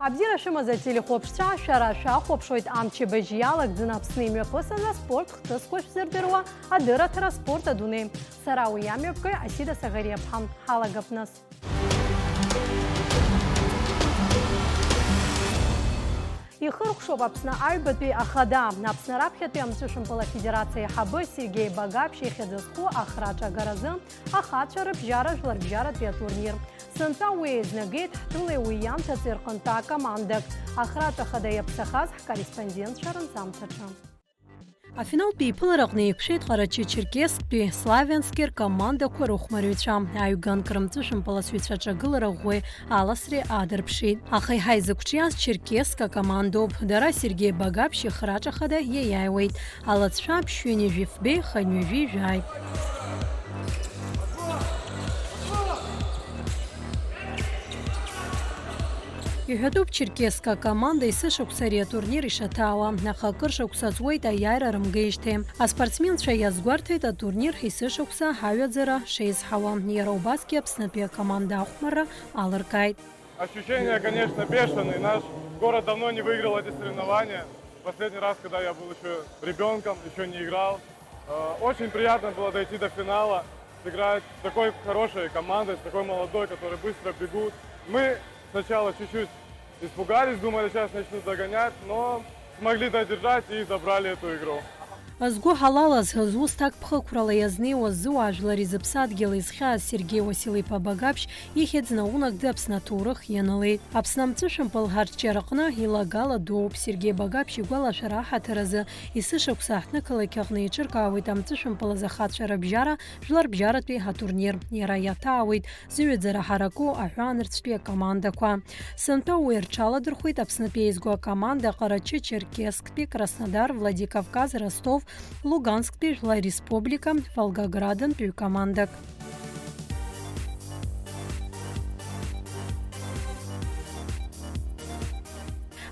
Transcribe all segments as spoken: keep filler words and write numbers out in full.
Абзиара шәымаз ателехәаԥшцәа, шәара шәахәаԥшуеит амчыбжь иалагӡаны Аԥсны имҩаԥысыз аспорт хҭысқәа шәзырдыруа адырраҭара Спорт адунеи. Сара уи иамҩаԥгаҩ Асида Саӷариаԥҳа. Ҳалагап нас. Ихыркәшоуп Аԥсны аҩбатәи ахада. Аԥсны раԥхьатәи амҵәышәымпыл афедерациа аиҳабы Сергеи Багаԥшь ихьӡ зху ахраҿ агаразы ахацәа рыбжьара жәларбжьаратәи атурнир. Сынтәа уи еизнагеит, ҳтәылеи уи ианҭыҵи рҟынтә акомандак. Ахраҿ ахада иаԥсахаз ҳкорреспондентцәа рынҵамҭаҿы. Афиналтә еиԥылараҟны еиқәшәеит Ҟарачы-Черкессктәи Славиански ркомандақәа рыхәмарҩцәа. Аҩганк рымҵәышәымпыл асҩцәа ҿагылара ӷәӷәеи аласреи аадырԥшит. Аха еиҳа изықәҿиаз Черкесск акомандоуп. Дара Сергеи Багаԥшь ихраҿ ахада иаиааиуеит. Алацәа ԥшьҩы ҩажәи фбеи хынҩажәи жәааи. Иҳәатәуп Черкесск акоманда есышықәса ари атурнир ишаҭаауа, аха акыр шықәса ҵуеит аиааира рымгеижьҭеи. Аспортсменцәа иазгәарҭеит атурнир есышықәса ҳаҩаӡара шеизҳауа. Иара убасгьы Аԥснытәи акоманда ахәмарра алыркааит. Ощущения, конечно, бешеные. Наш город давно не выиграл эти соревнования. Последний раз, когда я был ещё ребёнком, ещё не играл. Э, очень приятно было дойти до финала, сыграть с такой хорошей командой, с такой молодой, которые быстро бегут. Мы сначала чуть-чуть испугались, думали, сейчас начнут догонять, но смогли додержать и забрали эту игру. Згәы ҳалалаз, зусҭак ԥхықәрала иазнеиуаз зуаажәлар изыԥсадгьыл изхьааз Сергеи Уасил-иԥа Багаԥшь ихьӡ наунагӡа Аԥсны аҭоурых ианылеит. Аԥсны амҵәышәымпыл ҳарҿиараҟны илагала дууп. Сергеи Багаԥшь игәалашәара аҳаҭыр азы есышықәса ҳҭнықалақь аҟны еиҿыркаауеит амҵәышәымпыл азы ахацәа рыбжьара жәларбжьаратәи атурнир. Иара иаҭаауеит зыҩаӡара ҳараку аҳәаанырцәтәи акомандақәа. Сынтәа уи рҽаладырхәеит Аԥснытәи еизго акоманда Ҟарачы-Черкессктәи, Краснодар, Владикавказ, Ростов, Лугансктәи Жәлар Республика, Волгоградынтәи командак.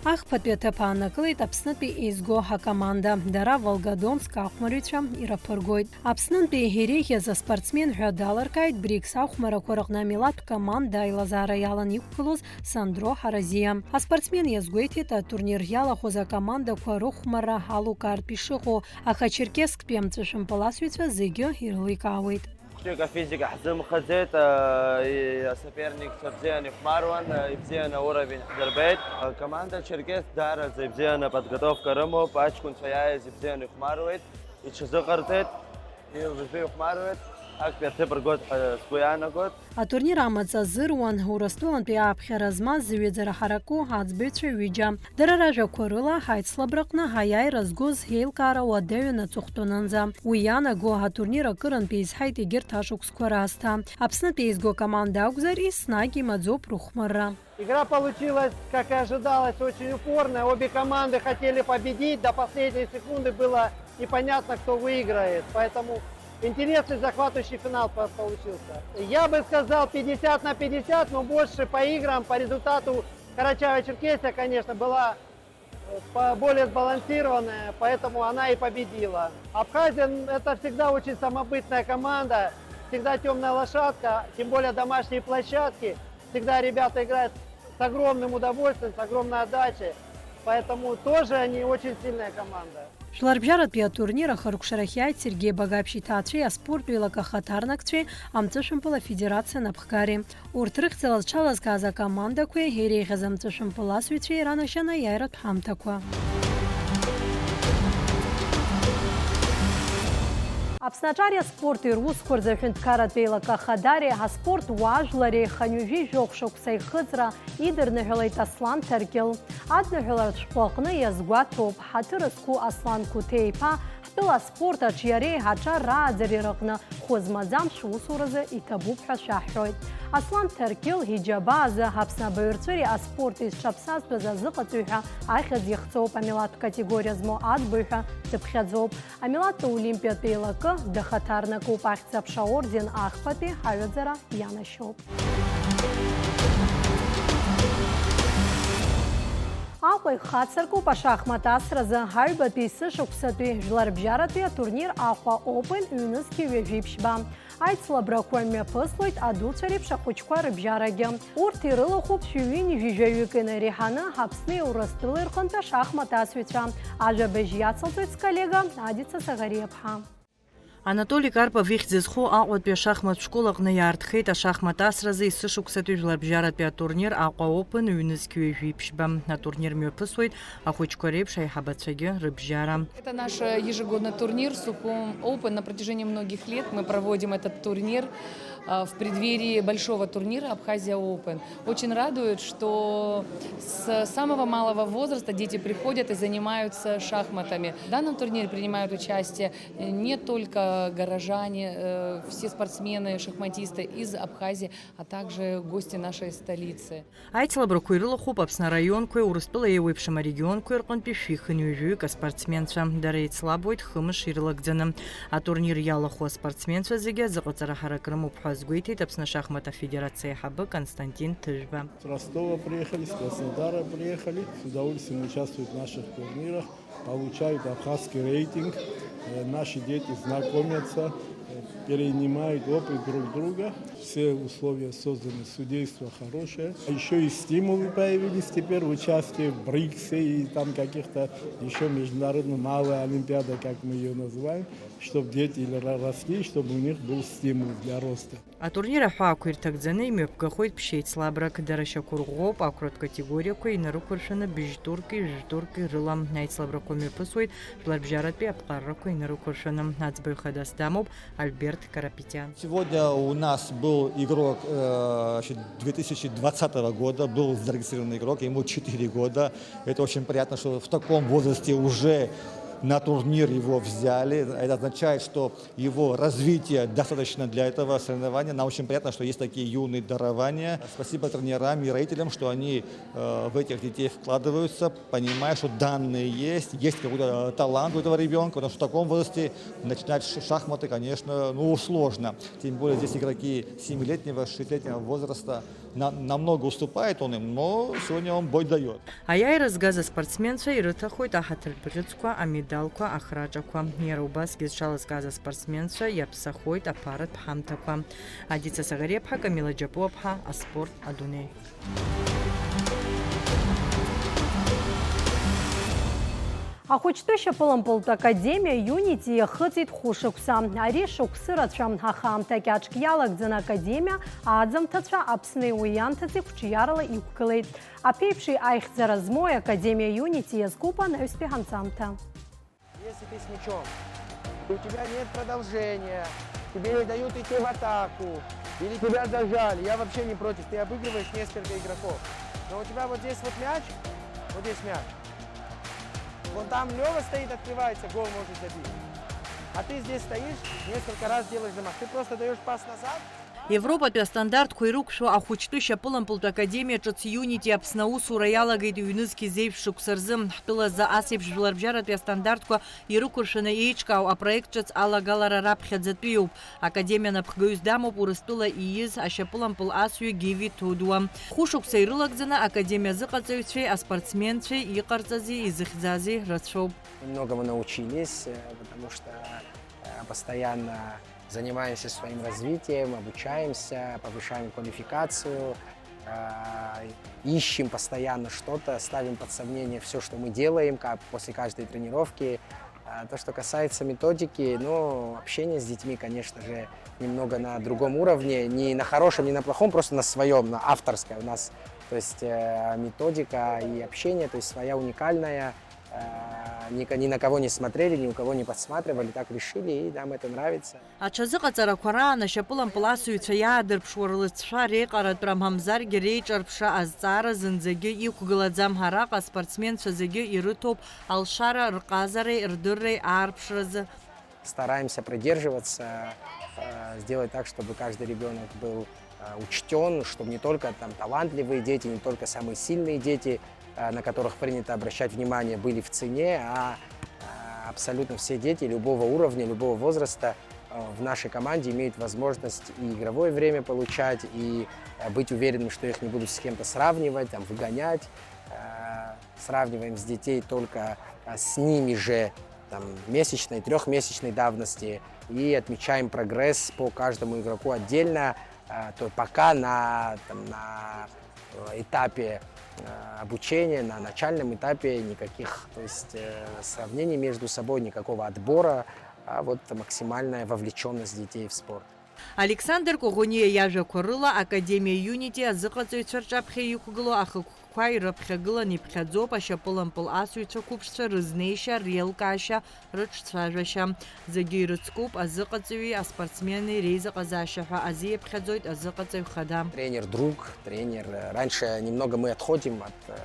Ахԥатәи аҭыԥ ааннакылеит Аԥснытәи еизго акоманда. Дара Волгодонск ахәмарҩцәа ираԥыргоит. Аԥснынтәи иреиӷьыз аспортсмен ҳәа далыркааит БРИКС ахәмарақәа рыҟны амилаҭтә команда аилазаара иалан иқәгылоз Сандро Ҳаразиа. Аспортсмен иазгәеиҭеит, атурнир иалахәыз акомандақәа рыхәмарра алукаартә ишыҟоу, аха Черкессктәи амҵәышәымпыласҩцәа зегьы ирыликаауеит. Хәыҷык афизика ҳзымхаӡеит, а, и-, асоперникцәа бзианы ихәмаруан, а, ибзианы ауровень ҳдырбеит. Акоманда Черкесск даараӡа ибзианы аподготовка рымоуп, аҷкәынцәа иааиз ибзианы ихәмаруеит, иҽазыҟарҵеит, и-, уажәы ихәмаруеит, актәи аҭыԥ ргоит ҳәа сгәы иаанагоит. Атурнир амаҵ азыруан Урыстәылантәи ааԥхьара змаз зҩаӡара ҳараку аӡбаҩцәа ҩыџьа. Дара ражәақәа рыла, ҳаицлабраҟны аиааира згоз еилкаара уадаҩын аҵыхәтәанынӡа. Уи иаанаго, атурнир акырынтә еизҳаит егьырҭ ашықәсқәа раасҭа. Аԥснытәи еизго акоманда акәзар, еснагь имаӡоуп рыхәмарра. Игра получилась, как и ожидалось, очень упорная. Обе команды хотели победить. До последней секунды было непонятно, кто выиграет. Поэтому интересный, захватывающий финал по-, получился. Я бы сказал пятьдесят на пятьдесят, но больше по играм, по результату Карачаево-Черкесия, конечно, была, э, по-, более сбалансированная, поэтому она и победила. Абхазия, м, это всегда очень самобытная команда, всегда тёмная лошадка, тем более домашние площадки. Всегда ребята играют с огромным удовольствием, с огромной отдачей, поэтому тоже они очень сильная команда. Жәларбжьаратәи атурнир ахыркәшарахь иааит Сергеи Багаԥшь иҭаацәеи аспорт ҩлак ахаҭарнакцәеи амҵәышәымпыл афедерациа анапхгареи. Урҭ рыхьӡала зҽалазкааз акомандақәеи иреиӷьыз амҵәышәымпыласҩцәеи иранашьан аиааиратә ҳамҭақәа. Аԥсны аҿари аспорти русқәа рзы аҳәынҭқарратә еилакы ахадареи аспорт уаажәлареи хынҩажәи жәохә шықәса аихыҵра идырныҳәалеит Аслан Ҭаркьыл. Адныҳәаларатә шәҟәы аҟны иазгәаҭоуп, ҳаҭыр зқәу Аслан Қәҭиа-иԥа, ҳтәыла аспорт аҿиареи аҿар рааӡареи рыҟны хәы змаӡам шәусуразы иҭабуп ҳәа шәаҳҳәоит. Аслан Ҭаркьыл иџьабаа азы Аԥсны абаҩрҵәыреи аспорти зҽаԥсазтәыз азыҟаҵаҩ ҳәа ахьӡ ихҵоуп, амилаҭтә категориа змоу аӡбаҩ ҳәа дыԥхьаӡоуп. Амилаҭтә олимпиатә еилакы дахаҭарнакуп, ахьӡ-аԥша аорден ахԥатәи ҳаҩаӡара ианашьоуп. Аҟәа ихацыркуп ашахмат асразы аҩбатәи есышықәсатәи жәларбжьаратәи атурнир Аҟәа Open ҩнызқьи ҩажәи ԥшьба. Аицлабрақәа мҩаԥыслоит адуцәа реиԥш ахәыҷқәа рыбжьарагьы. Урҭ ирылахәуп шәи ҩынҩажәаҩык инареиҳаны Аԥсни Урыстәылеи рҟынтә ашахмат асҩцәа. Ажәабжь иацылҵоит сколлега Адица Саӷариаԥҳа. Анатоли Карпов ихьӡ зху Аҟәатәи ашахмат школ аҟны иаартхеит ашахмат асразы есышықәсатәи жәларбжьаратәи атурнир Аҟәа Open ҩнызқь ҩажәи ԥшьба. Атурнир мҩаԥысуеит ахәыҷқәа реиԥш аиҳабацәагьы рыбжьара. Это наш, э, ежегодный турнир Сухум Open. На протяжении многих лет мы проводим этот турнир, э, в преддверии большого турнира Абхазия Open. Очень радует, что с самого малого возраста дети приходят и занимаются шахматами. В данном турнире принимают участие, э, не только горожане, э, все спортсмены, шахматисты из Абхазии, а также гости нашей столицы. Аицлабрақәа ирылахәуп Аԥсны араионқәеи Урыстәыла еиуеиԥшым арегионқәеи рҟынтәи шәи хынҩажәаҩык аспортсменцәа. Дара еицлабуеит хымш ирылагӡаны. Атурнир иалахәу аспортсменцәа зегьы азыҟаҵара ҳарак рымоуп ҳәа азгәеиҭеит Аԥсны ашахмат афедерациа аиҳабы Константин Ҭыжәба. С Ростова приехали, с Краснодара приехали, с удовольствием участвуют в наших турнирах, получают абхазский рейтинг, э, наши дети знакомятся, э, перенимают опыт друг друга. Все условия созданы, судейство хорошее. А ещё и стимулы появились теперь в участии в БРИКСе и там каких-то ещё международных, малая олимпиада, как мы её называем, чтоб дети ра-, росли, чтобы у них был стимул для роста. Атурнир аҳәаақәа ирҭагӡаны имҩаԥгахоит ԥшьеицлабрак. Дара шьақәырӷәӷәоуп, ақәратә категориақәа инарықәыршәаны быжь турки, жәтурки рыла. Аицлабрақәа мҩаԥысуеит жәларбжьаратәи аԥҟаррақәа инарықәыршәаны. Аӡбаҩ хадас дамоуп Альберт Карапетиан. Сегодня у нас был игрок, э, значит, две тысячи двадцатого года, был зарегистрированный игрок, ему четыре года. Это очень приятно, что в таком возрасте уже на турнир его взяли. Это означает, что его развитие достаточно для этого соревнования. Нам очень приятно, что есть такие юные дарования. Спасибо тренерам и родителям, что они, э, в этих детей вкладываются, понимая, что данные есть, есть какой-то, э, талант у этого ребёнка, потому что в таком возрасте начинать ш-, шахматы, конечно, ну, сложно. Тем более здесь игроки семилетнего, шестилетнего возраста. На-, намного уступает он им, но сегодня он бой даёт. Аиааира згаз аспортсменцәа ирыҭахоит аҳаҭыртә бӷьыцқәа, амедалқәа, ахраҿақәа. Иара убасгьы зҽалазкааз аспортсменцәа иаԥсахоит аԥаратә ҳамҭақәа. Адица Саӷариаԥҳа, Камила Џьапуаԥҳа, аспорт адунеи. Ахәыҷтәы шьапылампылтә академиа Unity иахыҵит хәышықәса. Ари шықәсы рацәа, аха аамҭа кьаҿк иалагӡаны академиа аӡамҭацәа Аԥсни уи ианҭыҵи қәҿиарала иқәгылеит. Аԥеиԥши аихьӡара змоу академиа Unity иазкуп анаҩстәи ҳанҵамҭа. Если ты с мячом, у тебя нет продолжения, тебе не дают идти в атаку, или тебя зажали, я вообще не против, ты обыгрываешь несколько игроков. Но у тебя вот здесь вот мяч, вот здесь мяч. Вон там Лёва стоит, открывается, гол может забить. А ты здесь стоишь, несколько раз делаешь замах. Ты просто даёшь пас назад. Европатәи астандартқәа ирықәшәо ахәыҷтәы шьапылампылтә академиа ҿыц Unity Аԥсны аусура иалагеит ҩнызқь зеижә шықәса рзы. Ҳтәылазы ас еиԥш жәларбжьаратәи астандартқәа ирықәыршәаны еиҿкаау апроект ҿыц алагалара раԥхьаӡатәиуп. Академиа анапхгаҩыс дамоуп Урыстәыла ииз ашьапылампыл асҩы Гиви Ҭудуа. Хәышықәса ирылагӡаны академиа азыҟаҵаҩцәеи аспортсменцәеи иҟарҵази изыхьӡази рацәоуп. Многому научились, э, потому что, э, постоянно занимаемся своим развитием, обучаемся, повышаем квалификацию, а, ищем постоянно что-то, ставим под сомнение всё, что мы делаем, как после каждой тренировки. А то, что касается методики, ну, общение с детьми, конечно же, немного на другом уровне, не на хорошем, не на плохом, просто на своём, на авторское у нас. То есть, э, методика и общение, то есть своя уникальная, э, ни, ни на кого не смотрели, ни у кого не подсматривали, так решили, и нам это нравится. Аҽазыҟаҵарақәа раан ашьапылампыл асыҩцәа иаадырԥшуа рлыҵшәа, реиҟаратәра, мамзаргьы реиҿарԥшра азҵаара зынӡагьы иқәгылаӡам. Араҟа аспортсменцәа зегьы ирыҭоуп алшара рҟазареи рдырреи аарԥшразы. Стараемся придерживаться, э, сделать так, чтобы каждый ребёнок был, э, учтён, чтобы не только там талантливые дети, не только самые сильные дети, э, на которых принято обращать внимание, были в цене, а, э, абсолютно все дети любого уровня, любого возраста, э, в нашей команде имеют возможность и игровое время получать, и, э, быть уверенным, что их не будут с кем-то сравнивать, там, выгонять. Э, сравниваем с детей только, э, с ними же, там, месячной, трёхмесячной давности, И отмечаем прогресс по каждому игроку отдельно, а, то пока на, там, на, э, этапе, э, обучения, на начальном этапе никаких, то есть, э, сравнений между собой, никакого отбора, а вот максимальная вовлечённость детей в спорт. Александр Коӷониа иажәақәа рыла, Академиа Unity азыҟаҵаҩцәа рҿаԥхьа иқәгылоу ахықәкқәа ирыԥхьагыланы иԥхьаӡоуп ашьапылампыл асыҩцәа қәыԥшцәа рызнеишьа, реилкаашьа, рыҿцәажәашьа. Зегьы ирыцкуп азыҟаҵаҩи аспортсмени реизыҟазаашьа ҳәа азиаԥхьаӡоит азыҟаҵаҩ хада. Тренер-друг, тренер, э, раньше немного мы отходим от, э,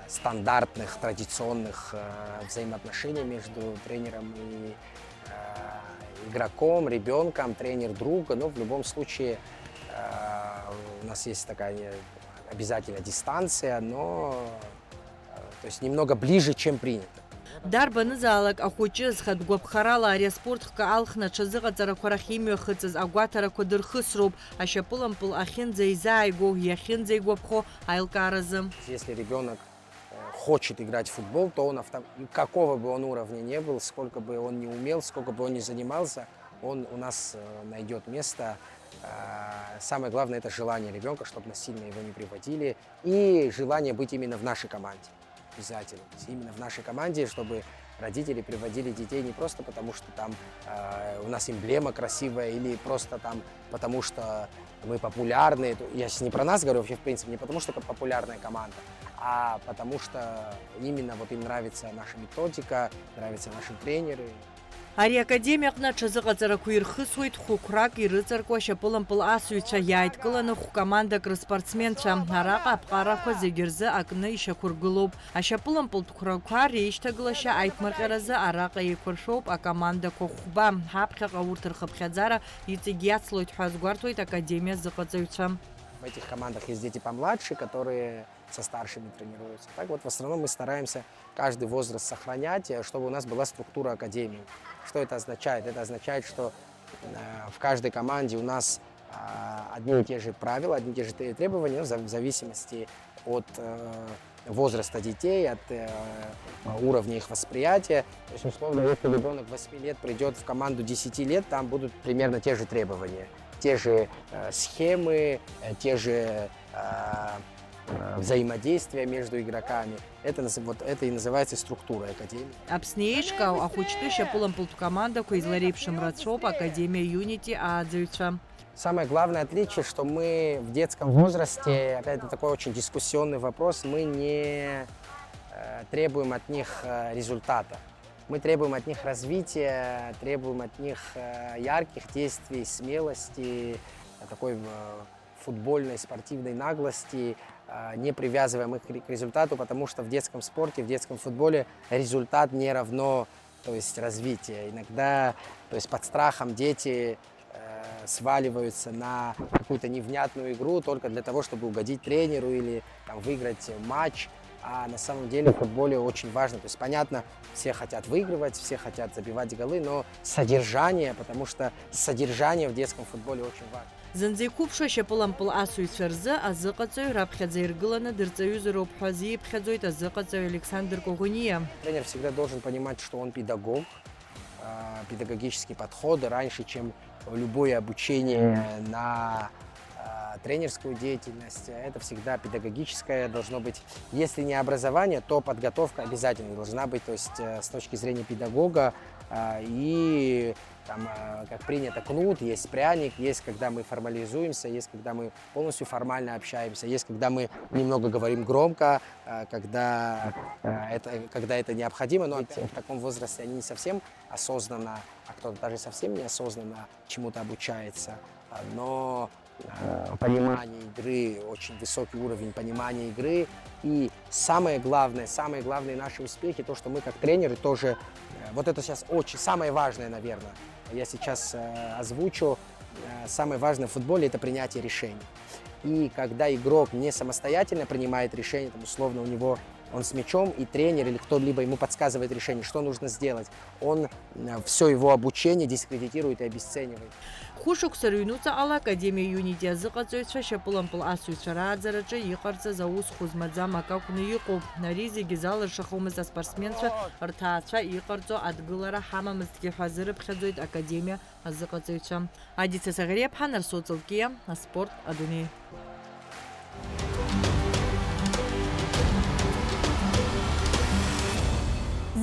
стандартных, традиционных, э, взаимоотношений между тренером и, э, игроком, ребёнком, тренер-друг. Но в любом случае, э, у нас есть такая, э, обязательно дистанция, но, э, то есть немного ближе, чем принято. Дарбанызаалак ахәыҷы зхатәгәаԥхарала ари аспорт хкы алхны аҽазыҟаҵарақәа рахь имҩахыҵыз агәаҭарақәа дырхысроуп, ашьапылампыл ахьынӡаизааигәоу, иахьынӡаигәаԥхо аилкааразы. Если ребёнок, э, хочет играть в футбол, то он авто-, какого бы он уровня не был, сколько бы он ни умел, сколько бы он ни занимался, он у нас, э, найдёт место. Э, самое главное, это желание ребёнка, чтобы насильно его не приводили, и желание быть именно в нашей команде. Обязательно. То есть именно в нашей команде, чтобы родители приводили детей не просто потому, что там, э, у нас эмблема красивая, или просто там потому, что мы популярные. То- Я сейчас не про нас говорю, вообще, в принципе, не потому, что ка- популярная команда, а потому что именно вот им нравится наша методика, нравятся наши тренеры. Ари академиаҟны аҽазыҟаҵарақәа ирхысуеит хәықәрак ирыҵаркуа ашьапылампыл асыҩцәа, иааидкыланы хә-командак рыспортсменцәа. Араҟа аԥҟарақәа зегьы рзы акны ишьақәыргылоуп. Ашьапылампылтә қәрақәа реишьҭагылашьа аиԥмырҟьаразы араҟа еиқәыршәоуп акомандақәа хәба. Ҳаԥхьаҟа урҭ рхыԥхьаӡара иҵегь иацлоит ҳәа азгәарҭоит академиа азыҟаҵаҩцәа. В этих командах есть дети помладше, которые со старшими тренируются. Так вот, в основном мы стараемся каждый возраст сохранять, э, чтобы у нас была структура академии. Что это означает? Это означает, что, э, в каждой команде у нас, а, одни и те же правила, одни и те же тре- требования, но в за- в зависимости от, э, возраста детей, от, э, уровня их восприятия. То есть, условно, если ребёнок восьми лет придёт в команду десяти лет, там будут примерно те же требования, те же, э, схемы, э, те же, э, э, взаимодействия между игроками. Это, наз- вот это и называется структура академии. Аԥсны еиҿкаау ахәыҷтәы шьапылампылтә командақәа излареиԥшым рацәоуп Академиа Unity ааӡаҩцәа. Самое главное отличие, что мы в детском возрасте, опять это такой очень дискуссионный вопрос, мы не, э, требуем от них, э, результата. Мы требуем от них развития, требуем от них, э, ярких действий, смелости, э, такой, э, футбольной, спортивной наглости, э, не привязываем их к ре- к результату, потому что в детском спорте, в детском футболе результат не равно, то есть, развитие. Иногда, то есть, под страхом дети, э, сваливаются на какую-то невнятную игру только для того, чтобы угодить тренеру или там выиграть матч. А на самом деле в футболе очень важно. То есть, понятно, все хотят выигрывать, все хотят забивать голы, но содержание, потому что содержание в детском футболе очень важно. Зынӡа иқәыԥшу ашьапылампыл асыҩцәа рзы азыҟаҵаҩ раԥхьаӡа иргыланы дырҵаҩызароуп ҳәа азиԥхьаӡоит азыҟаҵаҩ Александр Коӷониа. Тренер всегда должен понимать, что он педагог, а, педагогические подходы раньше, чем любое обучение на, а, тренерскую деятельность. Это всегда педагогическое должно быть. Если не образование, то подготовка обязательно должна быть. То есть, э, с точки зрения педагога, а, и там, э, как принято, кнут, есть пряник, есть когда мы формализуемся, есть когда мы полностью формально общаемся, есть когда мы немного говорим громко, э, когда, э, это, когда это необходимо, но опять в таком возрасте они не совсем осознанно, а кто-то даже совсем неосознанно чему-то обучается, а, но, э, понимание игры, очень высокий уровень понимания игры. И самое главное, самые главные наши успехи, то, что мы как тренеры тоже, э, вот это сейчас очень самое важное, наверное, я сейчас, э, озвучу, э, самое важное в футболе — это принятие решений. И когда игрок не самостоятельно принимает решение, там, условно, у него он с мячом, и тренер или кто-либо ему подсказывает решение, что нужно сделать, он, э, всё его обучение дискредитирует и обесценивает. Хәышықәса рыҩнуҵаҟала Академиа Unity азыҟаҵаҩцәа шьапылампыл асыҩцәа рааӡараҿы иҟарҵаз аус хәы змаӡам акы акәны иҟоуп. Ари зегьы залыршахомызт аспортсменцәа рҭаацәа иҟарҵо адгылара ҳамамызҭгьы ҳәа азырыԥхьаӡоит Академиа азыҟаҵаҩцәа. Адица Саӷьариаԥҳа, Нарсоу Ҵалкиа, аспорт адунеи.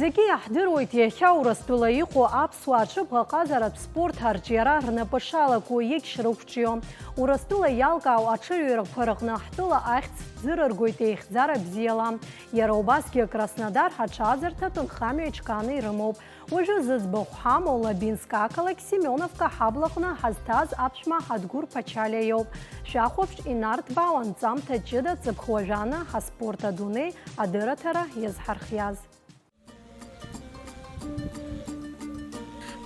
Зегьы иаҳдыруеит, иахьа Урыстәыла иҟоу аԥсуаа аҽыбӷаҟазаратә спорт арҿиара рнапы шалаку иагьшрықәҿио. Урыстәыла иалкаау аҽырҩрақәа рыҟны ҳтәыла ахьӡ ӡырыргоит еихьӡара бзиала. Иара убасгьы Краснодар аҽаазырҭатә нхамҩа иҿкааны ирымоуп. Уажәы зыӡбахә ҳамоу Лабинск ақалақь Семеновка ҳаблаҟны ҳазҭаз аԥшәма Ҳадгәыр Ԥачалиа иоуп. Шәахәаԥш, инарҭбаау анҵамҭа ҷыда ҵыԥх уажәаны ҳаспорт адунеи адырраҭара иазҳархиаз.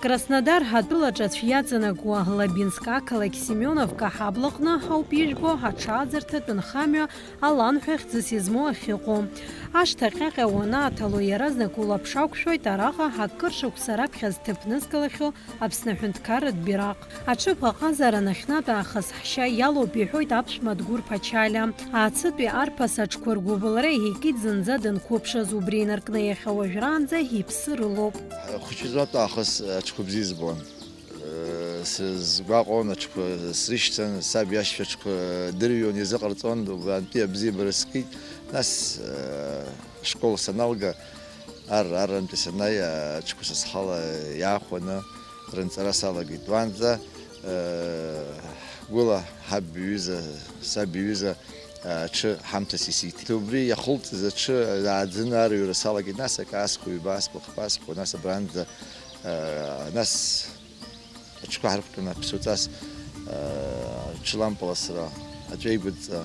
Краснодар ҳатәылаҿ аӡә иаҵанакуа Лабинск ақалақь Семеновка ҳаблаҟны ауп ижәбо аҽаазырҭатә нхамҩа Аланҳәа хьӡыс измоу ахьыҟоу. Ашҭа ҟьаҟьа уанааҭало, иаразнак улаԥш ақәшәоит араҟа акыр шықәса раԥхьа зҭыԥнызкылахьоу Аԥсны аҳәынҭқарратә бираҟ. Аҽыбӷаҟазара анахьнатә аахыс ҳшьа иалоуп, иҳәоит аԥшәма Адгәыр Ԥачалиа. Аацытәи арԥыс аҽқәа ргәыбылра иҳикит зынӡа данқәыԥшыз, убри инаркны иахьа уажәраанӡа иԥсы рылоуп. Хәыҷызоуп аахыс аҽқәа бзиа збон. Сызгәаҟуан аҽқәа срышьҭан, саб иашьцәа аҽқәа дырҩуан, изыҟарҵон, убантәи абзиабара скит. Нас, э, ашкол саналга, ар-, арантәи санааи, аҽқәа са схала иаахәаны рынҵара салагеит. Уаанӡа, э, гәыла ҳаб иҩыза, саб иҩыза, э, аҽы ҳамҭас исиҭеит. Убри иахылҵыз аҽы ааӡаны арҩра салагеит, нас акы аасхәо, ҩба аасхәо, хԥа аасхәо, нас абранӡа, э, нас Аҽқәа ҳарықәтәаны аԥсуаҵас, аа, аҽлампыласра, аҵәеигәыдҵа,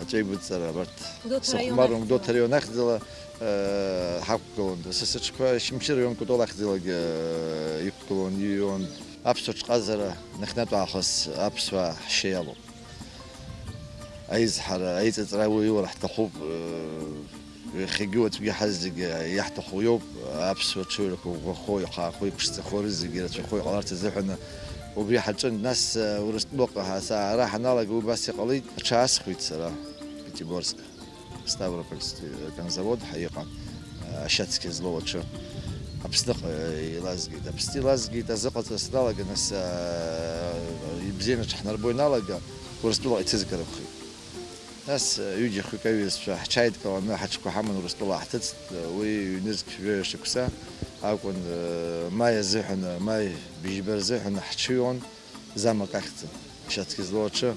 аҵәеигәыдҵара абарҭ Гәдоуҭа араион сыхәмаруан, ахьӡала. Гәдоуҭа араион ахьӡала, аа, ҳақәгылон. Са сыҽқәа Шьымчы араион Кәтол ахьӡалагьы, аа, иқәгылон, иҩуан. Аԥсуа ҽҟазара нахьнатә аахыс аԥсуаа ҳшьа иалоуп. Аизҳара, аиҵыҵра уи иура ҳҭахуп, э, иахьагьы уаҵәгьы ҳазегьы иаҳҭаху иоуп, аԥсуа ҽыҩрақәа ӷәӷәахо, ихаахо, иԥшӡахо, рызегьы ирацәахо иҟаларц азыҳәан убри ҳаҿын. Нас, э, Урыстәылаҟа ҳа-, са ара ҳаналага убас иҟалеит, аҽаасхәеит сара Пятигорск, Ставропольский конзавод ҳәа иҟан. Ашьацқьа злоу аҽы Аԥсныҟа илазгеит. Аԥсны илазгеит, азыҟаҵара сналаган, нас, аа, ибзианы аҽҳнарбо иналага, Урыстәылаҟа ицызгарыԥхеит. Нас, ҩыџьа хҩык аҩызцәа ҳҽааидкыланы ҳаҽқәа ҳаман Урыстәыла ҳҭыҵт, уи ҩнызқь жәаҩа шықәса акәын, маи азыҳәан, маи бжьба рзыҳәан ҳҽыҩуан. Замок ахьӡын, ашьацқьа злоу аҽы,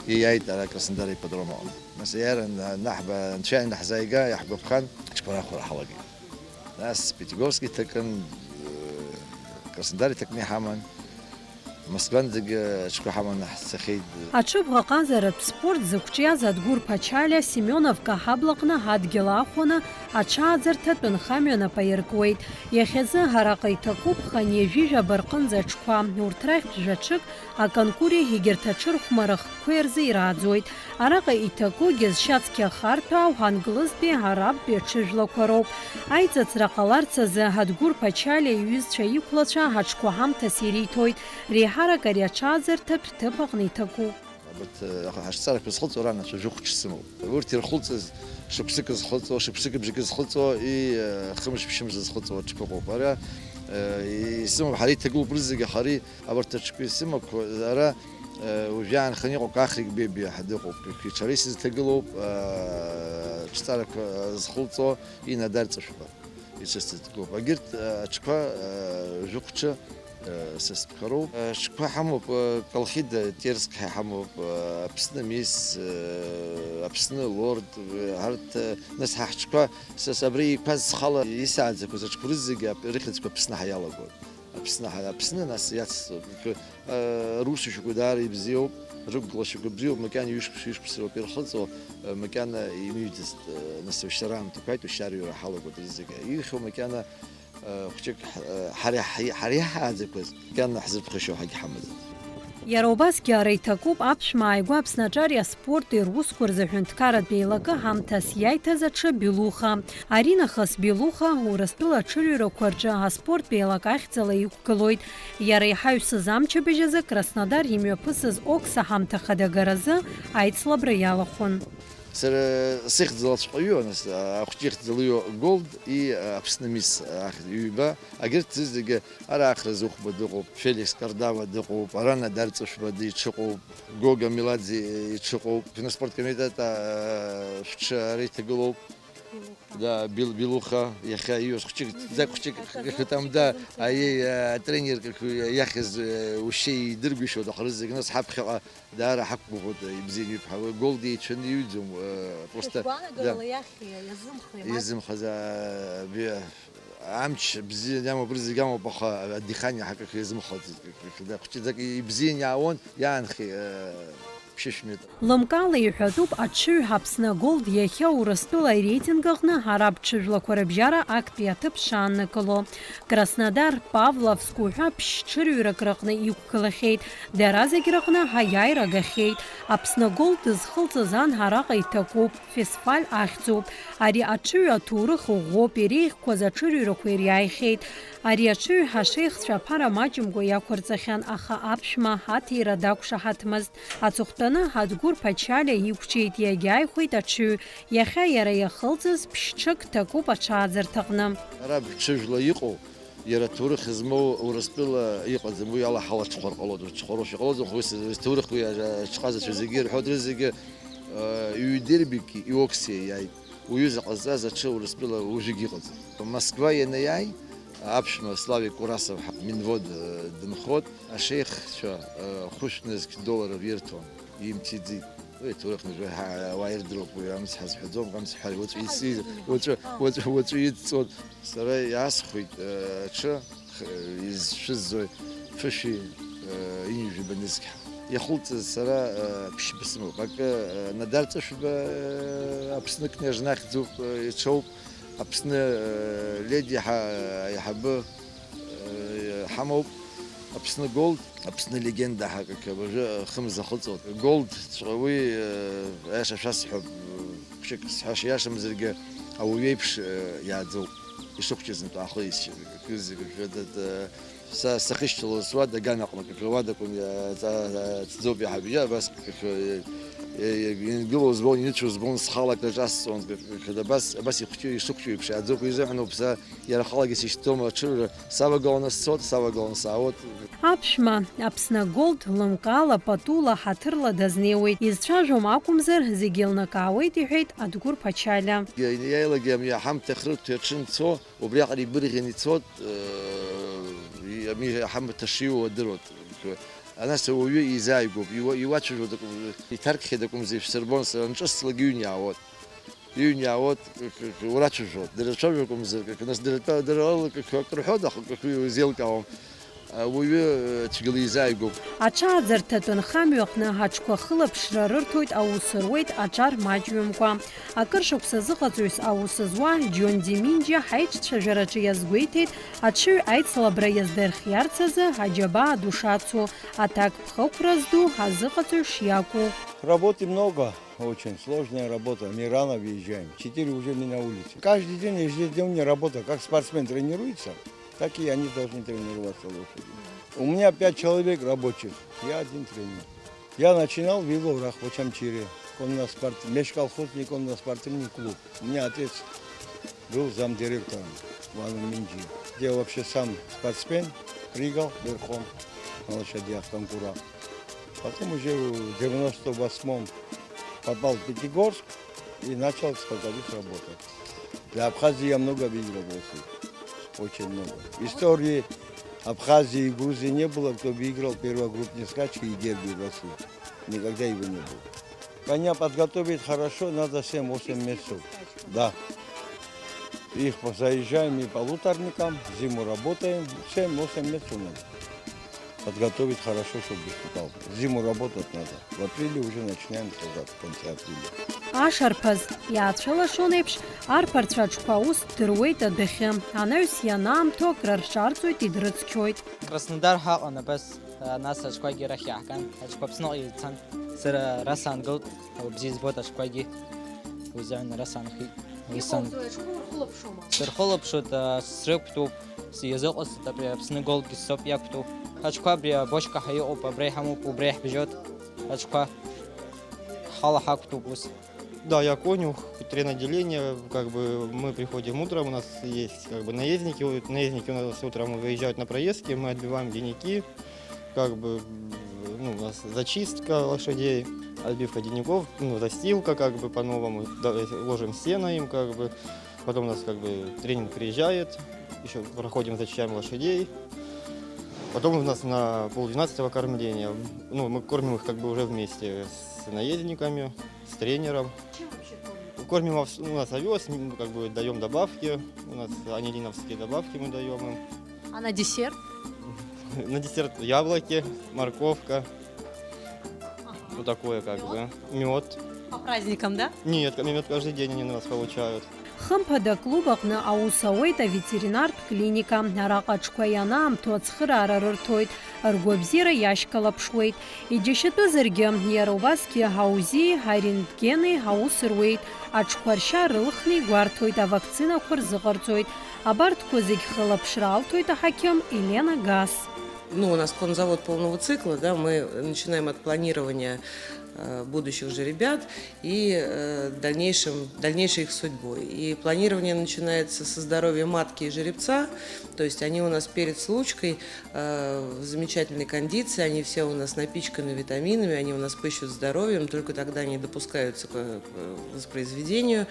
ииааит ара Краснодар аипподром аҟны. Нас иара ан-, анаҳба, анцәа ианаҳзааига, иаҳгәаԥхан, аҽқәа рахәара ҳалагеит. Нас Пятигорск иҭакын, э, Краснодар иҭакны иҳаман, Москванӡагьы аҽқәа ҳаманы ҳцахьеит. Аҽыбӷаҟазаратә спорт зықәҿиаз Адгәыр Ԥачалиа Семеновка ҳаблаҟны ҳадгьыл аахәаны аҽааӡарҭатә нхамҩа нап аиркуеит. Иахьазы араҟа иҭакуп хынҩажәи жәаба рҟынӡа аҽқәа, урҭ рахьтә жәаҽык Аканкури егьырҭ аҽырхәмарахқәеи рзы ирааӡоит. Араҟа иҭакугьы зшьацқьа харҭәаау англызтәи арабтәи аҽыжәлақәа роуп. Аиҵыҵра ҟаларц азы Адгәыр Ԥачалиа иҩызцәа иқәлацәа аҽқәа ҳамҭас ириҭоит. Реиҳарак ари аҽаазырҭатә ҭыԥ аҟны иҭакуп. Абарҭ, э, ҳашҵарақәа зхылҵуа ранацәа жәохә ҽы сымоуп. Урҭ ирхылҵыз шықәсык зхылҵуа, шықәсыки бжаки зхылҵуа, и, э, хымш-ԥшьымш зызхылҵуа аҽқәа ыҟоуп. Ара, э, исымоуп, ҳара иҭагылоуп рызегьы, аха ари Абарҭ аҽқәа исымақәа, ара, э, уажәы иаанханы иҟоуп Кахрик Бебиа ҳәа дыҟоуп, иҽара исызҭагылоуп, э, ҽҵарақәа зхылҵо Инна Дарҵышәба исызҭагылоуп. Егьырҭ, э, аҽқәа, э, жәохә ҽы, э, сыстәқәа роуп. Э, аҽқәа ҳамоуп, э, Колхида Терскиа ҳамоуп, э, Аԥсны Мисс, э, Аԥсны Лорд, э, арҭ, э, нас ҳа ҳҽқәа, са, са абри иқәаз схала исааӡақәаз аҽқәа рызегьы ап-, рыхьӡқәа Аԥсны ҳәа иалагоит. Аԥсны ҳа-, Аԥсны нас иацҵоит. Э, русушьақәа даара ибзиоуп, рықәгылашьақәа бзиоуп, макьана ҩышықәса, ҩышықәса роуп ирхыҵуа, э, макьана имыҩӡацт, э, нас ушьҭа раамҭақәа ааит, ушьҭа арҩра ҳалагоит рызегьы. Ирхьу макьана, э, хәҷык ҳ-, э, ҳара ҳи-, ҳара иҳааӡақәаз, макьана ҳзырԥхашьо ҳагьҳамаӡам. Иара убасгьы ара иҭакуп аԥшәма ааигәа Аԥсны аҿари аспорти русқәа рзы аҳәынҭқарратә еилакы ҳамҭас иаиҭаз аҽы Белуха. Аринахыс Белуха Урыстәыла аҽырҩрақәа рҿы аспорттә еилак ахьӡала иқәгылоит. Иара иҳаҩсыз амчыбжь азы Краснодар имҩаԥысыз Окса ҳамҭа ахадагаразы аицлабра иалахәын. Сара сыхьӡ лацәҟаҩу, нас, ахәҷы ихьӡ лыҩуа Голд и Аԥсны Мисс ахь ҩба, агьырҭ зегьы ара Ахра Зыхәба дыҟоуп, Феликс Кардава дыҟоуп, Арана Дарҵышәба диҽыҟоуп, Гога Меладзе иҽыҟоуп, киноспорт комитет, а, шәҽы ара иҭагылоуп. Да, Бил-, Билуха, иахьа ииуаз хәҷык, ӡак хәҷык, там, да, аиеи, атренер, как, иахьыз, э, ушьа идыргәышьоит, аха рызегь нас ҳаԥхьаҟа даара ҳақәгәыӷуеит, ибзианы иҩуп ҳәа. Уи Голд еицәаны иҩӡом, э, просто, да. Шәгәаанагарала иахьи, иазымхеи, мап? Иазымхаз, а, би-, амч бзианы иамоуп, рызегь амоуп, аха адыхание ҳакак иазымхаӡеит, как, как, да, хәҷыӡак ибзианы иаауан, иаанхеит, э, ԥшьышә метр. Лымкаала иҳәатәуп аҽыҩ Аԥсны Голд иахьа Урыстәыла ареитинг аҟны араб ҽыжәлақәа рыбжьара актәи аҭыԥ шааннакыло. Краснодар, Павловск уҳәа ԥшь-ҽырҩрак рыҟны иқәгылахьеит. Дара зегь рыҟны аиааира агахьеит. Аԥсны Голд дызхылҵыз ан араҟа иҭакуп, Фесфаль ахьӡуп. Ари аҽыҩ аҭоурых ӷәӷәоуп, иреиӷьқәаз аҽырҩрақәа ириааихьеит. Ари аҽыҩ ҳашеихцәа аԥара маҷымкәа иақәырҵахьан, аха аԥшәма аҭира дақәшаҳаҭмызт. Аҵыхәтәаны Адгәыр Ԥачалиа иқәҿиеит, иагьааихәеит аҽыҩ. Иахьа иара иахылҵыз ԥшь-ҽык ҭакуп аҽааӡырҭаҟны. Араб ҽыжәла иҟоу, иара ҭоурых змоу Урыстәыла иҟаӡам, уи ала ҳалаҽхәар ҟалоит, уҽхәароушәа ҟалоит, уи ҭоурых уи аҽҟазацәа зегьы ирҳәоит, рызегьы, э, иҩдербики иоксиа иааит. Уҩыза ҟазҵаз аҽы Урыстәыла уажәыгь иҟаӡам. Москва ианаиааи, аԥшәма Славик Курасов ҳа Минвод, э, дынхоит, ашеихцәа, э, хәышә нызқь долларов ирҭон, имчиӡеит. Уи аҭоурых нажәа ҳа-, ауаа ирдыруп, уи амц ҳазҳәаӡом, амц ҳәа уаҵәы ици-, уаҵәы, уаҵәы, уаҵәы идҵоит. Сара иаасхәеит, э, аҽы, х-, изшәызӡои, ԥышәи, э, ҩынҩажәаба нызқь. Иахылҵыз сара, э, ԥшьба сымоуп. Акы, э, Надар Ҵышәба, э, Аԥсны княжна ахьӡуп, э, иҽоуп. Аԥсны, э, леди ҳа-, аиҳабы, э, ҳамоуп. Аԥсны Голд, Аԥсны легенда ҳәа акы абыржәы хымз ахыҵуан. Голд ҵәҟьа уи, э, аиаша шәасҳәап, э, хәҷык сҳәаша иашамзаргьы, ауаҩ иеиԥш, э, иааӡоуп. Ишыхәҷыз нтәа ахы исшьы, акы зегьы жәа-, да-, да-, са сахьышьҭалоз суада аганаҟны, акы уадакәын, иа-, ҵа-, ҵӡоуп иаҳаб, иа-, абас, акы, э, э, э, иангылоу збон, иныцәоу збон, схала акы ҿасҵон, акы, акы, абас, абас ихәҷы, ишыхәҷу еиԥш иааӡоуп, изыҳәаноуп са Иара халагьы сишьҭоума аҽыҩра, савагыланы сцот, савагыланы саауеит. Аԥшәма, Аԥсны Голд, лымкаала, патула, ҳаҭырла дазнеиуеит. Изцәажәом акәымзар, зегьы еилнакаауеит, иҳәеит Адгәыр Ԥачалиа. Иа-, иааилагьы ами, ҳамҭа хрырҭәа аҽынцо, убриаҟара ибырӷьан ицот, э, и-, ами, ҳамҭа шиуа адыруеит. Анас ауаҩы изааигәоуп, иуа-, иуацәажәоит акәым-, иҭаркхьеит акәымзар, ишәсырбон, сара анҿысҵлак иҩны иаауеит. Иҩны иаауеит, к-, к-, к-, урацәажәоит. Дара рцәажәақәа мзаркы, нас дара тәа-, дара ала к-, к-, акы рҳәоит, аха к-, к-, изеилкаауам. Ауаҩы, э, цәгьала изааигәоуп. Аҽааӡарҭатә нхамҩа аҟны аҽқәа хылаԥшра рырҭоит, аус руеит аҿар маҷҩымкәа. Акыр шықәса азыҟаҵаҩыс аус зуа Џьон Деминџьиа ҳаиҿцәажәараҿы иазгәеиҭеит, аҽыҩ аицлабра иаздырхиарц азы аџьабаа ду шацу, аҭакԥхықәра зду азыҟаҵаҩ шиакәу. Работы много. Очень сложная работа. Мы рано выезжаем. Четыре уже мы на улице. Каждый день, ежедневная работа. Как спортсмен тренируется, так и они должны тренироваться, лошади. У меня пять человек рабочих. Я один тренер. Я начинал в Ивловрах, в Очамчире. Конноспорт-, межколхозный конноспортивный клуб. У меня отец был замдиректором в Анаминджи, где вообще сам спортсмен, прыгал верхом на лошадях, конкура. Потом уже в девяносто восьмом попал в Пятигорск и начал скаковик работать. Для Абхазии я много выиграл в России. Очень много. В истории Абхазии и Грузии не было, кто выиграл первогруппные скачки и дерби в России. Никогда его не было. Коня подготовить хорошо, надо семь-восемь месяцев. Да. Их по-, заезжаем и полуторником, зиму работаем, семь-восемь месяцев надо. Подготовить хорошо, чтобы скакал. Зиму работать надо. В апреле уже начинаем сажать, в конце апреля. Ашарԥаз иаацәылашон еиԥш, арԥарцәа аҽқәа аус ддыруеит адәахьы. Анаҩс ианаамҭоу акрырҿарҵоит, идрыцқьоит. Краснодар ҳаҟан абас. Нас аҽқәагьы арахь иааҳган, аҽқәа Аԥсныҟа ицан. Сара ара саангылт, ала бзиа избоит аҽқәагьы. Уи азыҳәан ара саанхеит. Уи сан- Иҟоузеи, аҽқәа урхылаԥшуама? Сырхылаԥшуеит, а, срықәтәоуп, с-, иазыҟасҵеит, абри Аԥсны Голдгьы соуп иақәтәоу. Аҽқәа абри абочка ҳәа иҟоуп, абра иҳамоуп, убра иаҳбжьоит аҽқәа. Ҳала ҳақәтәоуп ус. Да, я конюх, тренотделение, как бы мы приходим утром, у нас есть как бы наездники, у- наездники у нас утром выезжают на проездки, мы отбиваем денники, как бы, ну, у нас зачистка лошадей, отбивка денников, ну, застилка, как бы по-новому, да, э, ложим сено им, как бы, потом у нас как бы тренер приезжает, еще проходим, зачищаем лошадей, потом у нас на полдвенадцатого кормление, ну, мы кормим их как бы уже вместе с наездниками, с тренером. Чем вообще кормите? Кормим овс- у нас овес, м, как бы даем добавки, у нас анилиновские добавки мы даем им. А на десерт? На десерт яблоки, морковка, вот такое как бы. Мед? По праздникам, да? Нет, мед каждый день они у нас получают. Хымԥада аклуб аҟны аус ауеит аветеринартә клиника. Араҟа аҽқәа ианаамҭоу ацхыраара рырҭоит, ргәабзиара иашьклаԥшуеит. Иџьашьатәызаргьы, иара убасгьы аузиеи арентгени аус руеит, аҽқәа ршьа рылхны игәарҭоит, авакцинақәа рзыҟарҵоит. Абарҭқәа зегь хылаԥшра алҭоит аҳақьым Елена Гас. Ну, у нас конзавод полного цикла, да, мы начинаем от планирования, э, будущих жеребят и, э, дальнейшем, дальнейшей их судьбой. И планирование начинается со здоровья матки и жеребца, то есть они у нас перед случкой, э, в замечательной кондиции, они все у нас напичканы витаминами, они у нас пыщут здоровьем, только тогда они допускаются к, э, воспроизведению.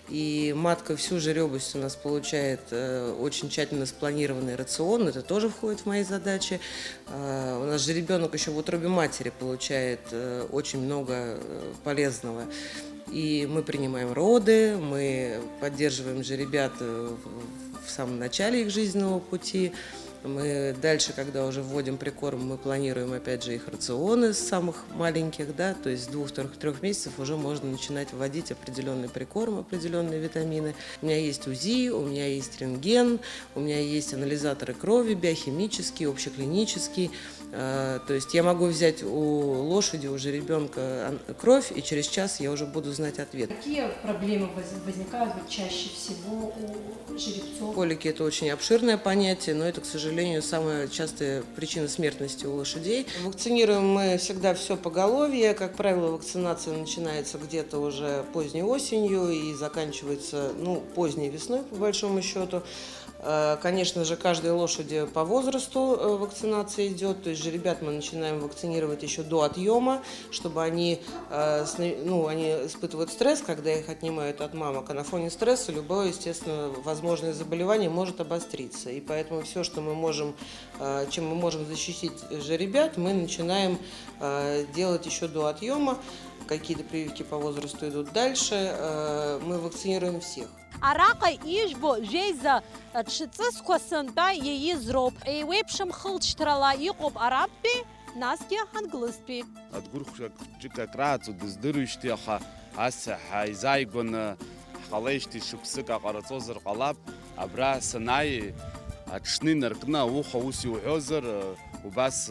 И матка всю жеребость у нас получает, э, очень тщательно спланированный рацион, это тоже входит в мои задачи. Э, у нас жеребёнок ещё в утробе матери получает, э, очень много, э, полезного. И мы принимаем роды, мы поддерживаем жеребят, э, в, в самом начале их жизненного пути. Мы дальше, когда уже вводим прикорм, мы планируем, опять же, их рационы с самых маленьких, да, то есть с двух, трёх, трёх месяцев уже можно начинать вводить определённый прикорм, определённые витамины. У меня есть УЗИ, у меня есть рентген, у меня есть анализаторы крови, биохимический, общеклинический. Э, то есть я могу взять у лошади, у жеребёнка ан-, кровь, и через час я уже буду знать ответ. Какие проблемы воз-, возникают вот чаще всего у жеребцов? Колики — это очень обширное понятие, но это, к сожалению, самая частая причина смертности у лошадей. Вакцинируем мы всегда всё поголовье. Как правило, вакцинация начинается где-то уже поздней осенью и заканчивается, ну, поздней весной, по большому счёту. Э, конечно же, каждой лошади по возрасту, э, вакцинация идёт. То есть жеребят мы начинаем вакцинировать ещё до отъёма, чтобы они, э, сна-, ну, они испытывают стресс, когда их отнимают от мамок. А на фоне стресса любое, естественно, возможное заболевание может обостриться. И поэтому всё, что мы можем, э, чем мы можем защитить жеребят, мы начинаем, э, делать ещё до отъёма. Какие-то прививки по возрасту идут дальше. Э, мы вакцинируем всех. Араҟа ижәбо жәеиза ҽҵысқәа сынтәа иаиз роуп. Еиуеиԥшым хылҵшьҭрала иҟоуп арабтәи, насгьы англызтәи. Адгәырхәшәа ҿык акрааҵуа дыздыруеижьҭеи, аха ас ҳаизааигәаны ҳҟалеижьҭеи шықәсык аҟараҵозар ҟалап. Абра санааи, аҽны инаркны ауха ус иуҳәозар, убас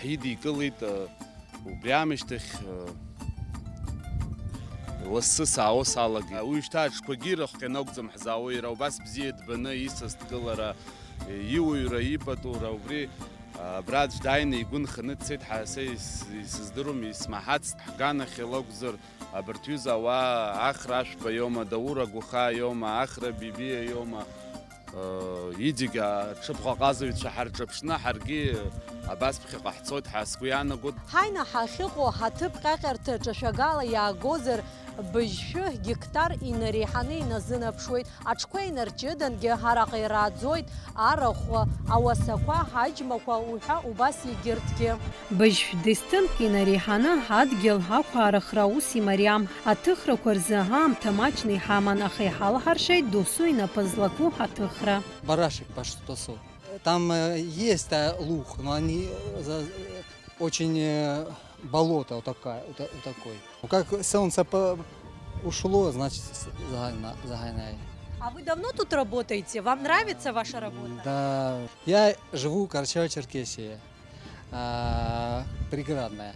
ҳидикылеит. Убри аамышьҭахь, э, лассы саауа салагеит. Уажәшьҭа аҽқәагьы рыхҟьаны акәӡам ҳзаауа, иара убас бзиа дбаны исасдкылара, э, иуаҩра, ипатура, убри, э, абра аӡә дааины игәы нханы дцеит, ҳа, са ис-, исыздыруам, исмаҳацт. Ҳганахьала акәзар, абарҭ ҩыза ауаа Ахра Ашәба иоума, Даур Агәахаа иоума, Ахра Бибиа иоума, Идегьы аҽыбӷаҟазаҩцәа ҳарҿыԥшны, ҳаргьы абас ԥхьаҟа ҳцоит ҳәа сгәы иаанагоит. Ҳаи, наҳ, ҳахьыҟоу ҳаҭыԥ ҟьаҟьарҭа ҿашәагала иаагозар, быжьшәы геқтар инареиҳаны иназынаԥшуеит. Аҽқәа инарҷыдангьы ҳараҟа ирааӡоит арахә, ауасақәа, ҳаџьмақәа уҳәа убас егьырҭгьы. Быжьшә десҭынк инареиҳаны ҳадгьыл ҳақәаарыхра аус имариам. Аҭыхрақәа рзы аамҭа маҷны иҳаман, аха иҳалаҳаршеит досу инапы злаку аҭыхра. Барашек по что-то. Там, э, есть, э, луг, но они, э, за-, э, очень, э, болото вот такая, вот та-, вот такой. Ну, как солнце по-, ушло, значит, с-, загана-, загоняй. А вы давно тут работаете? Вам нравится ваша работа? Да. Я живу в Карачаево-Черкесии. а, Приградная.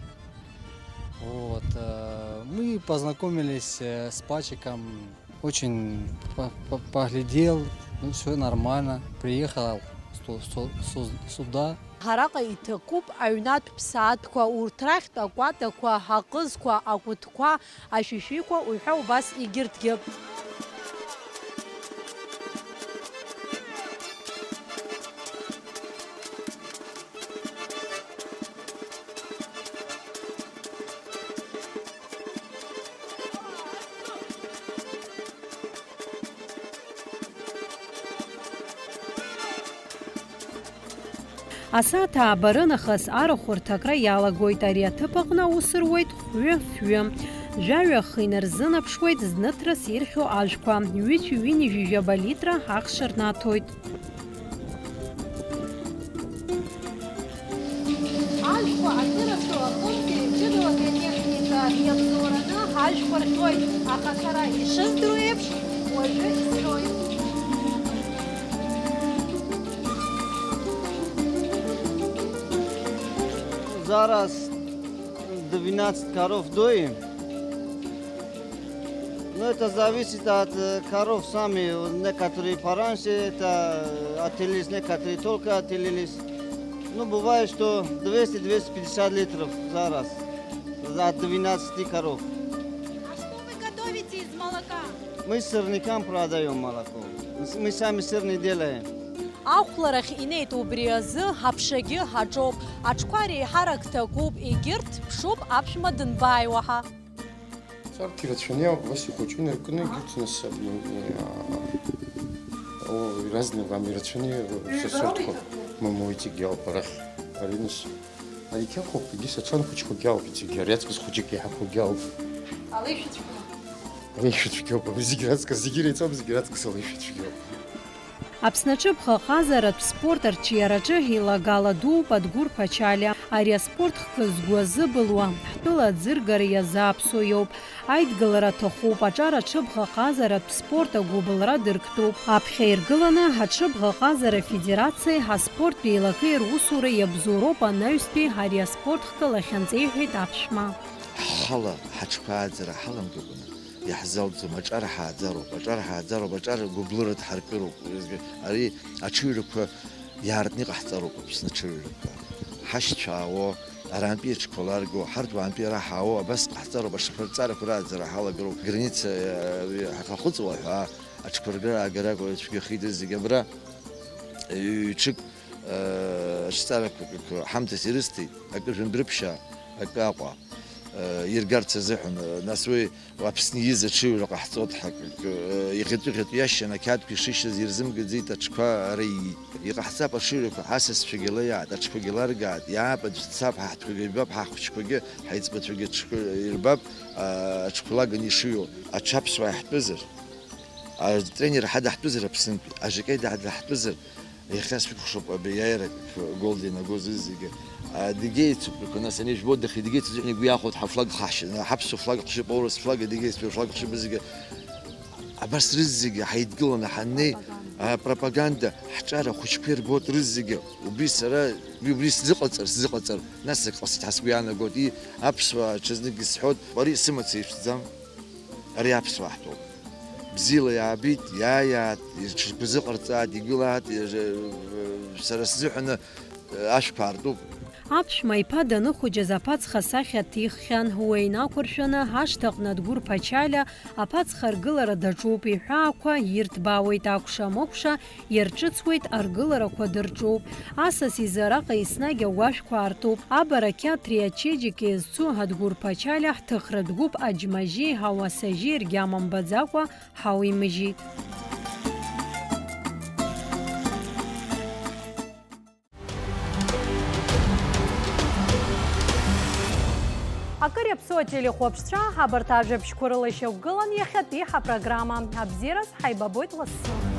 Вот, э, мы познакомились, э, с Пачиком. Очень по- по- поглядел, ну, все нормально. Приехал су- су- су- сюда. Араҟа иҭакуп аҩнатә ԥсаатәқәа, урҭ рахьтә акәатақәа, аҟызқәа, акәытқәа, ашәишәиқәа уҳәа убас егьырҭгьы. Асааҭ ааба рынахыс арахә рҭакра иалагоит. Ари аҭыԥ аҟны аус руеит хәҩы-фҩы. Жәаҩа ахы инарзынаԥшуеит зныҭрас ирхьоу ажәқәа. Ҩыцә ҩынҩажәижәаба литра ахш рнаҭоит. Ажәқәа акырацәоу аҟынтәи ҷыдала атехника иабзоураны ажәқәа рҳәоит, аха сара ишыздыру еиԥш, уажәы исҳәоит. Зараз двенадцать коров доим. Ну, это зависит от, э, коров сами. Некоторые пораньше это, э, отелились, некоторые только отелились. Ну, бывает, что двести, двести пятьдесят литров за раз. За двенадцать коров. А что вы готовите из молока? Мы сырникам продаём молоко. Мы с- мы сами сырный делаем. Ахәларахь инеит убри азы аԥшагьы аҿоуп. Аҽқәа реиҳарак ҭакуп, егьырҭ ԥшуп аԥшәма дынбааиуа ҳа. Царҭ ирацәаны иауп, убас ихәыҷы инаркны егьырҭ нас абни, а, о, разные вам ирацәаны, э, все сортқәа. Мамоу, иҵегь иауп арахь. Ари нас, ари қьахәуп, егьыс аҽан хәыҷқәагьы ауп иҵегь, ари аҵкыс хәыҷык иаҳақәагьы ауп. Алеишәацәгьа. Алеишәацәгьа ауп, абри зегь раҵкыс, зегь иреиҵоуп, зегь раҵкыс алеишәацәгьа ауп. Аԥсны аҽыбӷаҟазаратә спорт арҿиараҿы еилагала дууп Адгәыр Ԥачалиа. Ари аспорт хкы згәы азыбылуа, ҳтәыла аӡыргара иазааԥсо иоуп. Аидгылара аҭахуп, аҿар аҽыбӷаҟазаратә спорт агәыбылра дырктәуп. Аԥхьа иргыланы аҽыбӷаҟазара афедерациеи аспорттә еилакеи русура иабзоуроуп анаҩстәи ари аспорт хкы лахьынҵеиҳәеит аԥшәма. Ҳхала ҳаҽқәа ааӡара ҳаламгакәаны иаҳзалҵом, аҿар ҳааӡароуп, аҿар ҳааӡароуп, аҿар гәыблыра дҳаркыроуп. Ари аҽыҩрақәа иаартны иҟаҳҵароуп Аԥсны аҽыҩрақәа. Ҳашьцәа аауо, арантәи аҽқәа ларго, ҳарҭ уаантәи ара ҳаауо, абас ҟаҳҵароуп, аҽқәырҵарақәа рааӡара ҳалагароуп, граница, э, ҳахыҵуа ҳәа, аҽқәа ргара-аагара акәу, цәгьахеит зегь абра, э, ҩ-ҽык, э, аҽҵарақәа ҳамҭас ирысҭеит, акы жәындәрыԥшьаа, акы Аҟәа, э, иргарц азыҳәан, э, нас уи Аԥсны изы аҽыҩра ҟаҳҵоит ҳәа, акы, э, иӷьатәы-ӷьатәы иашьан, ақьаадқәа ишышьаз ирзымгаӡеит, аҽқәа ара иит. Иҟаҳҵап аҽыҩрақәа, ҳасасцәагьы леиаат, аҽқәагьы ларгаат, иаап, аӡә дцап, ҳаҳҭқәагьы жәбап, ҳахәыҷқәагьы, ҳаиҵбацәагьы аҽқәа ирбап, а, аҽқәа лаганы ишыҩуа. Аҽаԥсуаа иаҳтәызар, атренер ҳадаҳтәызар Аԥснынтәи, ажакеи даҳ-, даҳтәызар, иахьа сшәыкәхшоуп абри аиааира гол динагоз зегьы. Адыгеицуп, нас ани жәбо дахьадыгеицыз иҳәан игәы иахәоит ҳафлаг хашьа, ҳаԥсуа флаг хшьып, аурыс флаг, адыгеицтәи флаг хшьып зегьы. Абас рызегьы ҳаидгыланы ҳаннеи, а, пропаганда ҳҿар ахәыҷқәа ирбоит рызегьы. Убри сара, убри сзыҟаҵар, сзыҟаҵар, нас ак ҟасҵеит ҳәа сгәы иаанагоит. И, аԥсуаа ҽазнык исҳәоит, ари сымаца иԥшӡам. Ари аԥсуаа ҳтәоуп. Бзиала иаабеит, иааиаат, ҽыбзыҟарҵааит, игылааит, сара сзыҳәаны ашәқәа аартуп. Аԥшәма иԥа даныхәыҷыз аԥацха сахьа ҭиххьан, уи инақәыршәаны ашҭаҟны Адгәыр Ԥачалиа аԥацха аргылара даҿуп, иҳәаақәа ирҭбаауеит акәша-мыкәша, иарҿыцуеит, аргыларақәа дырҿуп. Асас изы араҟа еснагь агәашәқәа аартуп. Абарақьаҭреи ачеиџьыкеи зцу Адгәыр Ԥачалиа ҳҭыхратә гәыԥ аџьмажьи ауасажьи ргьама мбаӡакәа ҳауимыжьит. Акыр иаԥсоу ателехәаԥшцәа, абарҭ ажәабжьқәа рыла ишьақәгылан иахьатәи ҳапрограмма. Абзиараз, ҳаибабоит лассы.